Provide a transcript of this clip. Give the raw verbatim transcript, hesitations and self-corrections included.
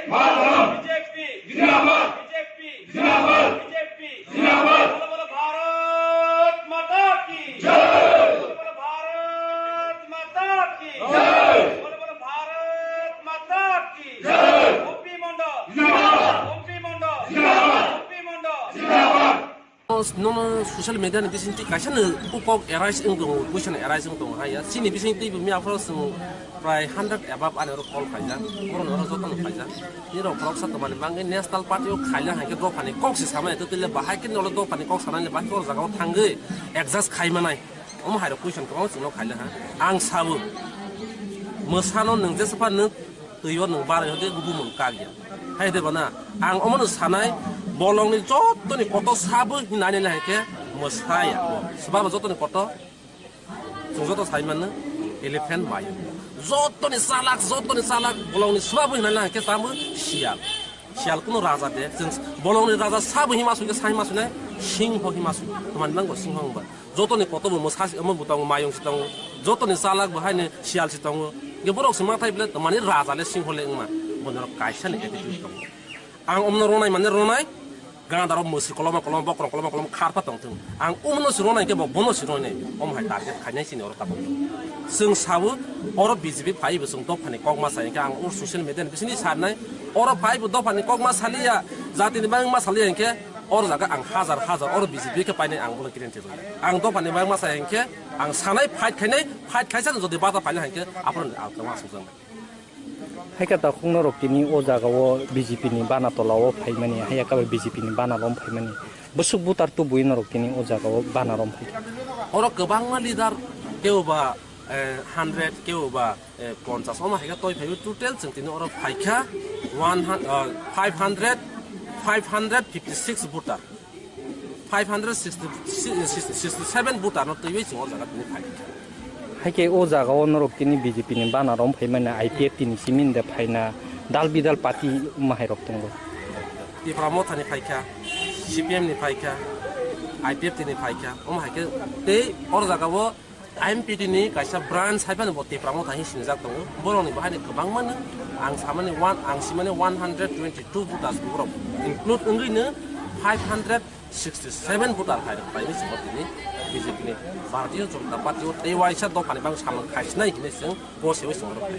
Mataram! B J P! Zindabad! B J P! Zindabad! B J P! Zindabad! Bolo bolo Bharat Mata ki! Jai! Bolo bolo Bharat Mata ki! Jai! Bolo bolo Bharat Mata ki! Jai! Ompi Mondol! Zindabad! Ompi Mondol! Zindabad! Ompi Mondol! Zindabad! Nono social media ni bising twi kaisa no kok arise wng tongo, question arise wng tongo hai ya. Chini bising twi bo miya phoro chwng prai hundred above ani oro call khaijak, borok ni oro joto no khaijak. Nirok khoroksa twmani bagwi national party o khaina hai khe dophani kok se samani, to twi le bahai khe nolo dophani kok sanani le bahai khe o jaga o thangwi adjust khai manai. Omo hai rok question kwbangma chwngno khaina ha. Ang sabo, mwsano nwng jesa pha nwng twi o nwng barai hode bumung kak ya. Hai de bana, ang omono sanai, bolongni jotoni kotor sabo hinani le hai khe mwsaya. Swbabo jotoni kotor, chwng joto sai mano, elephant mayo. Jotoni salak, jotoni salak, bolongni swbabo hinani le hai khe tamo siyal. Siyal kuno raja de, chwng bolongni raja sabo hima sui khe sai ma sui nai, singho hima sui. Twmani nango singho wngba. Jotoni kotor bo mwsa si, omo bo tongo, mayung si tongo. Jotoni salak bo haino siyal si tongo. Ge borok se ma thai bele, twmani raja le singho le wngma. Boni rok kaisa ni attitude tongo. Ang omno ronai mane ronai. Ganda rok mwswi koloma koloma, bokrok koloma koloma kharpa tong thung. Ang umno si ronai khe bo bono si ronai. Om hai target khainai sini oro tabuk. Chwng sabu oro B J P phai bo chwng dophani kok ma sai khe ang ur social media ni bisini sarnai. Oro phai bo dophani kok ma saliya, jatini bang ma saliya hinkhe oro jaga ang hajar hajar oro B J P khe painai ang bono guarantee rw. Ang dophani bang ma sai hinkhe ang sanai fight khainai, fight khaisa jodi bata painai hinkhe aphuru ang tongma asuk jang. Hai khe takhuk norok tini o jaga o B J P ni bana tola o phaimani, hai khe B J P ni bana lom phaimani. Bwswk butar tubui norok tini o jaga o bana lom phaikha. Oro kwbangma leader, kebo ba, eh, hundred, kebo ba, eh, ponchas, omo hai khe toi phaiwi total chwng tini oro phaikha one hun-, eh, five hundred, five hundred fifty six voter. Five hundred sixty, sixty seven voter no twiwi chwng o jaga tini phai. Hai khe o jaga o norok tini B J P ni bana rok phaimani, I P F T ni simi de phaina, dal bidal party mahai rok tongo. Tipra Motha ni phaikha, C P M ni phaikha, I P F T ni phaikha, omo hai khe tei o jaga o I M P T ni kaisa branch hai phano bo Tipra Motha hinwi sinijak tongo. Borokni bo haino kwbangma no ang samani one, ang simani one hundred twenty two voters borok include wngwi no five hundred sixty seven voter hai rok paini simo tini B J P ni Bharatiya Janata Party o tei waisa dophani bang samung khaisnai hinwi chwng bo sewi chwng rok.